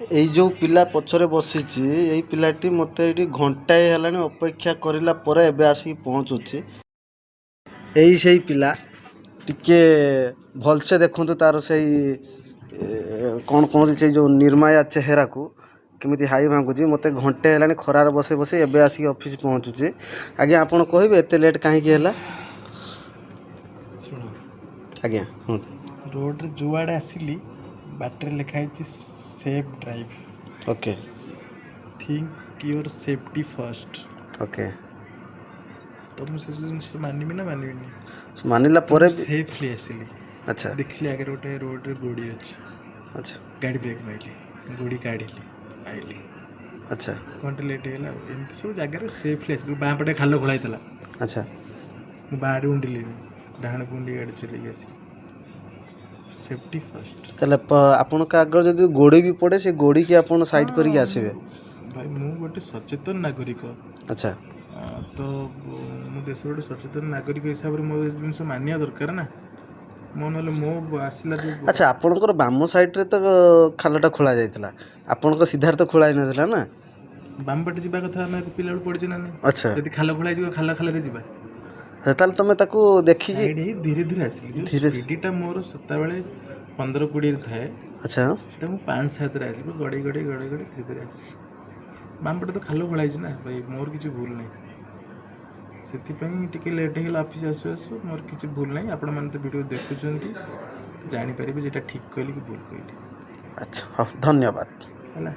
ଏଇ ଯେଉଁ ପିଲା ପଛରେ ବସିଛି, ଏଇ ପିଲାଟି ମୋତେ ଏଇଠି ଘଣ୍ଟାଏ ହେଲାଣି ଅପେକ୍ଷା କରିଲା ପରେ ଏବେ ଆସିକି ପହଞ୍ଚୁଛି। ଏଇ ସେଇ ପିଲା, ଟିକେ ଭଲସେ ଦେଖନ୍ତୁ ତାର ସେଇ କ'ଣ କୁହନ୍ତି, ସେଇ ଯେଉଁ ନିର୍ମାୟା ଚେହେରାକୁ କେମିତି ହାଇ ଭାଙ୍ଗୁଛି। ମୋତେ ଘଣ୍ଟେ ହେଲାଣି ଖରାରେ ବସେଇ ବସେଇ ଏବେ ଆସିକି ଅଫିସ୍ ପହଞ୍ଚୁଛି। ଆଜ୍ଞା, ଆପଣ କହିବେ ଏତେ ଲେଟ୍ କାହିଁକି ହେଲା? ଶୁଣ। ଆଜ୍ଞା, କୁହନ୍ତୁ। ରୋଡ଼ରେ ଯୁଆଡ଼େ ଆସିଲି, ବାଟରେ ଲେଖା ହେଇଛି safe drive. Think your safety first. ତ ମୁଁ ସେସବୁ ଜିନିଷ ମାନିବି ନା ମାନିବିନି? ମାନିଲା ପରେ ବି ସେଫଲି ଆସିଲି। ଦେଖିଲି ଆଗରେ ଗୋଟେ ରୋଡ଼ରେ ଗୋଡ଼ି ଅଛି। ଗାଡ଼ି ବ୍ରେକ୍ ମାରିଲି, ଗୋଡ଼ି କାଢ଼ିଲି, ଆଇଲି। ଘଣ୍ଟେ ଲେଟ୍ ହେଇଗଲା। ଆଉ ଏମିତି ସବୁ ଜାଗାରେ ସେଫଲି ଆସିଲି। ବାଁ ପଟେ ଖାଲ ଖୋଳା ହେଇଥିଲା। ମୁଁ ବାଁ ଆଡ଼େ ଉଣ୍ଡିଲିନି, ଡାହାଣକୁ ଉଣ୍ଡି ଗାଡ଼ି ଚଲେଇକି ଆସିଲି। Safety first. ତାହେଲେ ଆପଣଙ୍କ ଆଗରେ ଯଦି ଗୋଡ଼ି ବି ପଡ଼େ, ସେ ଗୋଡ଼ିକି ଆପଣ ସାଇଡ଼୍ କରିକି ଆସିବେ? ଭାଇ, ମୁଁ ଗୋଟେ ସଚେତନ ନାଗରିକ। ତ ମୁଁ ଦେଶର ଗୋଟେ ସଚେତନ ନାଗରିକ ହିସାବରେ ମୋ ଏ ଜିନିଷ ମାନିବା ଦରକାର ନା ମୋ, ନହେଲେ ମୋ ଆସିଲା ଯେଉଁ ଆଚ୍ଛା, ଆପଣଙ୍କର ବାମ ସାଇଡ଼୍ରେ ତ ଖାଲଟା ଖୋଳା ଯାଇଥିଲା, ଆପଣଙ୍କ ସିଧାରେ ତ ଖୋଳା ହେଇନଥିଲା ନା? ବାମ ପଟେ ଯିବା କଥା ଆମେ ପିଲାବେଳୁ ପଡ଼ିଛେ ନା ନାହିଁ? ଯଦି ଖାଲ ଖୋଳା ହେଇଯିବ, ଖାଲ ଖାଲରେ ଯିବା। ଆଚ୍ଛା, ତାହେଲେ ତମେ ତାକୁ ଦେଖିକି ସାଇଡ୍ ହେଇ ଧୀରେ ଧୀରେ ଆସିଲି। ଯେଉଁ ଧୀରେ ସ୍ପିଡ଼ଟା ମୋର ସେତେବେଳେ 15 20ରେ ଥାଏ, ସେଟା ମୁଁ 5 7ରେ ଆସିଲି। ପୁରା ଗଡ଼େଇ ଗଡ଼େଇ ଗଡ଼େଇ ଗଡ଼େଇ ଧୀରେ ଧୀରେ ଆସିଲି। ବାମ ପଟେ ତ ଖାଲ ଖୋଳା ହେଇଛି ନା ଭାଇ, ମୋର କିଛି ଭୁଲ ନାହିଁ। ସେଥିପାଇଁ ଟିକେ ଲେଟ୍ ହେଇଗଲା ଅଫିସ୍ ଆସୁ ଆସୁ। ମୋର କିଛି ଭୁଲ ନାହିଁ। ଆପଣମାନେ ତ ଭିଡ଼ିଓ ଦେଖୁଛନ୍ତି, ଜାଣିପାରିବେ ଯେ ଏଇଟା ଠିକ୍ କହିଲି କି ଭୁଲ କହିଲି। ଆଚ୍ଛା, ହଉ, ଧନ୍ୟବାଦ। ହେଲା।